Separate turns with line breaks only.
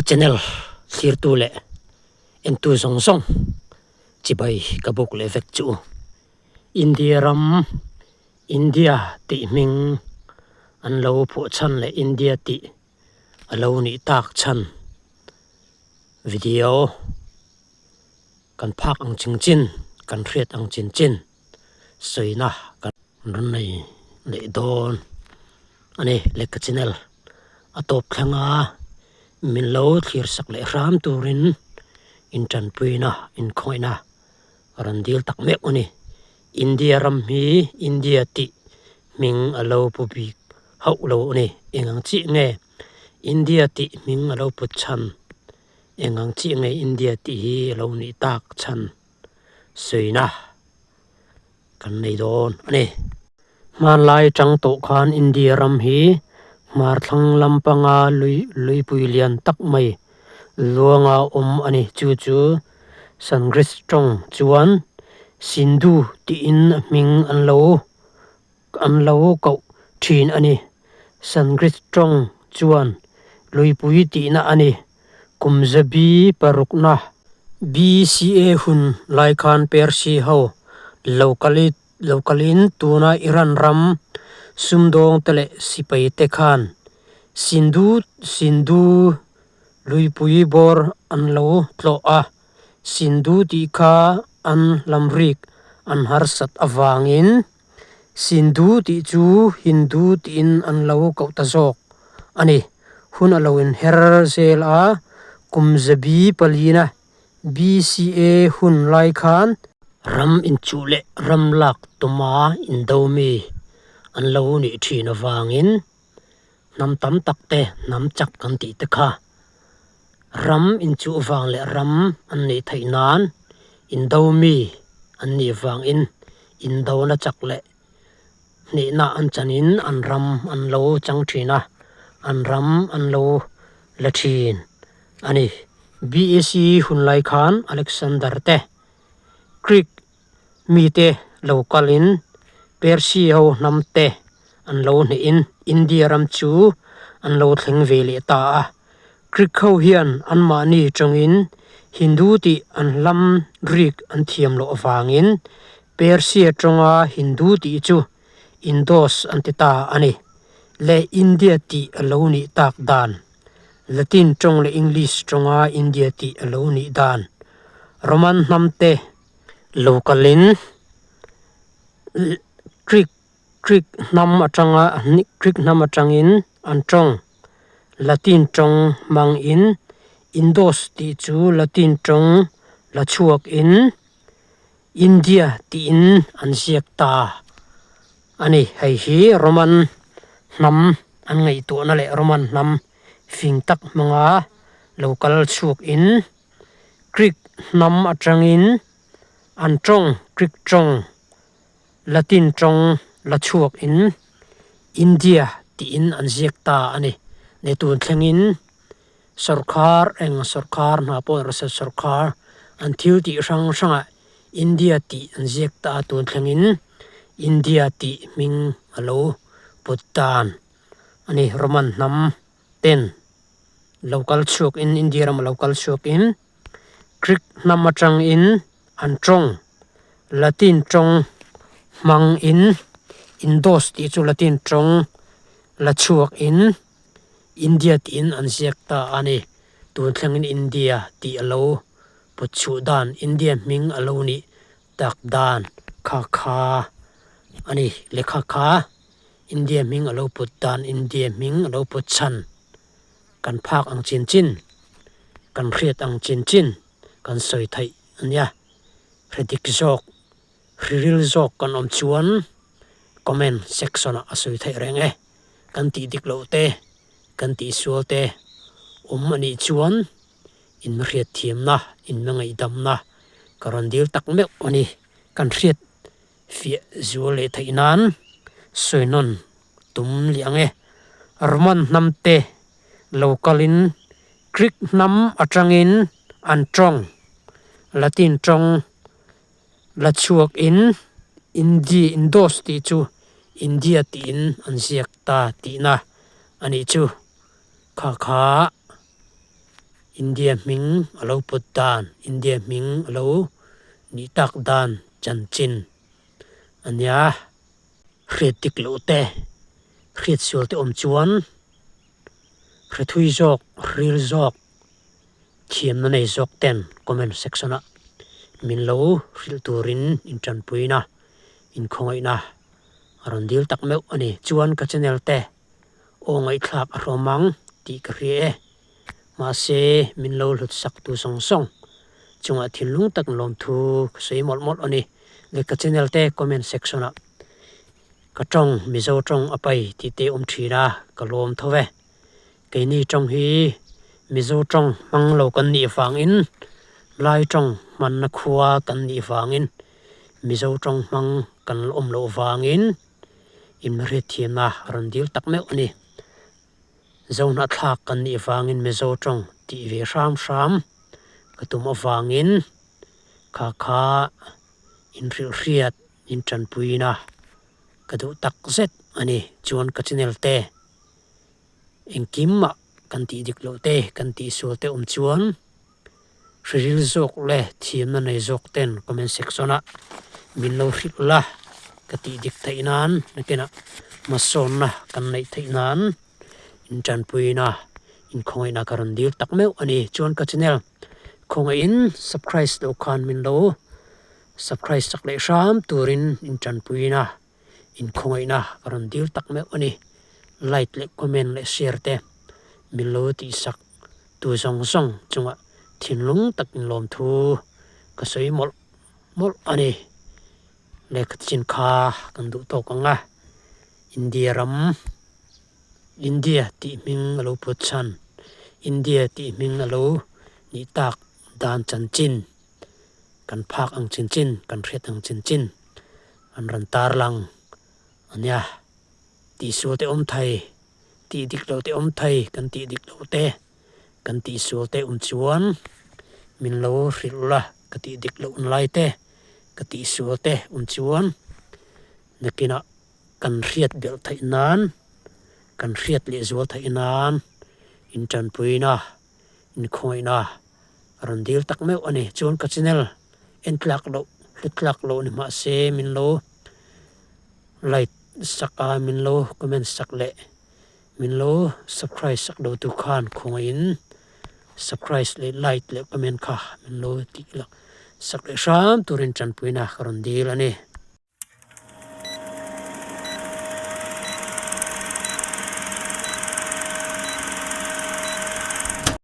channel thlirtu leh entu zawng zawng chibai ka buk leh vek chu u. India ram India tih hming an lo phuah chhan leh India tih a lo nih tak chhan video kan phak ang ching chin kan hriat ang chin chin sawina kan rawn nei leh dawn a ni lehkha channel a tawp thleng a min lo thlir sak leh hram turin intanpuina inkhawihna rawn dil tak meuh a ni India ram hi India tih hming a lo pu bik hauh lo a ni eng ang chiah nge India tih hming a lo put chhan eng ang chiah nge India tih hi a lo nih tak chhan sawina kan nei dawn a ni. Hmanlai atang tawh khan India ram hi hmar thlang lampanga lui luipui lian tak mai luanga awm a ni. Chu chu Sanskrit tawng chuan Sindhu tiin a hming an lo an lo koh thin a ni. Sanskrit tawng chuan luipui tihna a ni. Kum zabi parukna BCA hun lai khan Persi ho lo lo kalin tuna Iran ram sumdawng te leh sipai te khan Sindhu Sindhu luipui bawr an lo tlawh a, Sindhu tih kha an lamrik an harsat avangin Sindhu tih chu Hindu tiin an lo koh ta zawk a ni. Hun a lo inher zel a, kum zabi palina BCA hun lai khan ram inchuh leh ram lak tuma indo mi an lo nih thin avangin hnam tam tak te hnam chak kan tih te kha ram inchuh vang leh ram an neih theih nan indo mi an nih vangin indona chak leh hnehna an chanin an ram an lo chang thin a, an ram an lo la thin a ni. BAC hun lai khan Alexander te Greek mite lo kalin Persia ho hnam te an lo hnehin India ram chu an lo thleng ve leh ta a. Greek ho hian anmahni tawngin Hindu tih an hlam Greek an thiam loh avangin Persia tawnga Hindu tih chu Indos an ti ta a ni. Leh India tih a lo nih tak dan. Latin tawng leh English tawnga India tih a lo nih dan. Roman hnam te lo kalin Greek Greek hnam atanga Greek hnam atangin an tawng Latin tawng hmangin Indos tih chu Latin tawng la chhuakin India tiin an ziak ta a ni. Hei hi Roman hnam an ngaihtuahna leh Roman hnam fing tak hmanga lo kal chhuakin Greek hnam atangin an tawng Greek tawng Latin tawng la chhuak in India tiin an ziak ta a ni. Ne tun thlengin sorkar eng sorkar hna pawh erawh se sorkar an thil tih hrang hrangah India tih an ziak ta a tun thlengin India tih hming a lo put dan a ni. Roman hnam ten lo kal chhuak in India rama lo kal chhuak in Greek hnam atang in an tawng Latin tawng hmang in Indos tih chu Latin tawng la chhuak in India tiin an ziak ta a ni. Tun thlengin India tih a lo put chhuh dan India hming a lo nih tak dan kha kha a ni. Lehkha kha India hming a lo put dan India hming a lo put chhan kan phak ang chin chin kan hriat ang chin chin kan sawi theih a nia. Hre dik zawk hriril zawk kan awm chuan comment section ah a sawi theih reng e. Kan tih dik loh te kan tih sual te awm a nih chuan in hriat thiamna in hmangaih-damna ka rawn dil tak meuh a ni. Kan hriat fiah zual leh theih nan sawi nawn tum leh ang e. Roman hnam te lo kalin Greek hnam atangin an tawng Latin tawng la chhuak in Indi Indos tih chu India tiin an ziak ta tihna a nih chu. Kha kha. India hming a lo put dan, India hming a lo nih tak dan chanchin a nia. Hriat dik loh te, hriat sual te awm chuan hre thui zawk, ril zawk, thiamna nei zawk ten comment section ah min lo hrilh turin intanpuina, inkhawngaihna a rawn dil tak meuh a ni. Chuan ka channel te aw ngaihthlak a hrawm ang tih ka hria e. Mahse min lo hlut sak tu sawng sawng chungah thinlung tak lawmthu ka sawi mawlh mawlh a ni. Leh ka channel te comment section ah ka tawng Mizo tawng a pai tih te awm thin a, ka lawm tho ve. Keini tawng hi Mizo tawng hmang lo kan nih vangin Lai tawng hmanna khua kan nih vangin Mizo tawng hmang kan la awm loh vangin inhriatthiamna a rawn dil tak meuh a ni. Zohnahthlak kan nih vangin Mizo tawng tih ve hram hram ka tum avangin kha kha inhrilhhriat intanpuina ka duh tak zet a ni. Chuan ka channel te engkimah kan tih dik loh te kan tih sual te awm chuan Hriril zawk leh thiamna nei zawk ten comment section ah min lo hrilh la ka tih dik theih nan nakinah hmasawnna kan neih theih nan in tanpuina in khawngaihna ka rawn dil tak meuh a ni. Chuan ka channel khawngaihin subscribe loh khan min lo subscribe sak leh hram turin in tanpuina in khawngaihna ka rawn dil tak meuh a ni. Like leh comment leh share te min lo tihsak tu zawng zawng chungah thinlung tak inlawmthu ka sawi mawlh mawlh a ni. Lehkha chin kha kan duh tawk ang a, India ram, India tih hming a lo put chhan, India tih hming a lo nih tak dan chanchin, kan phak ang chin chin, kan hriat ang chin chin an rawn tarlang a nia. Tihsual te awm thei, tih dik lo te awm thei, kan tih dik lo te, kan tihsual te awm chuan min lo hrilh la, ka tih dik loh na lai te, ka tihsual te awm chuan nakinah kan hriat belh theih nan, kan hriat lehzual theih nan intanpuina inkhawngaihna a rawn dil tak meuh a ni. Chuan ka channel en tlak loh, hlut tlak loh ni hmah se min lo like sak a, min lo comment sak leh min lo subscribe sak lo tu khan khawngaihin subscribe leh like leh comment kha min lo tih sak leh hram turin tanpuina ka rawn dil a ni.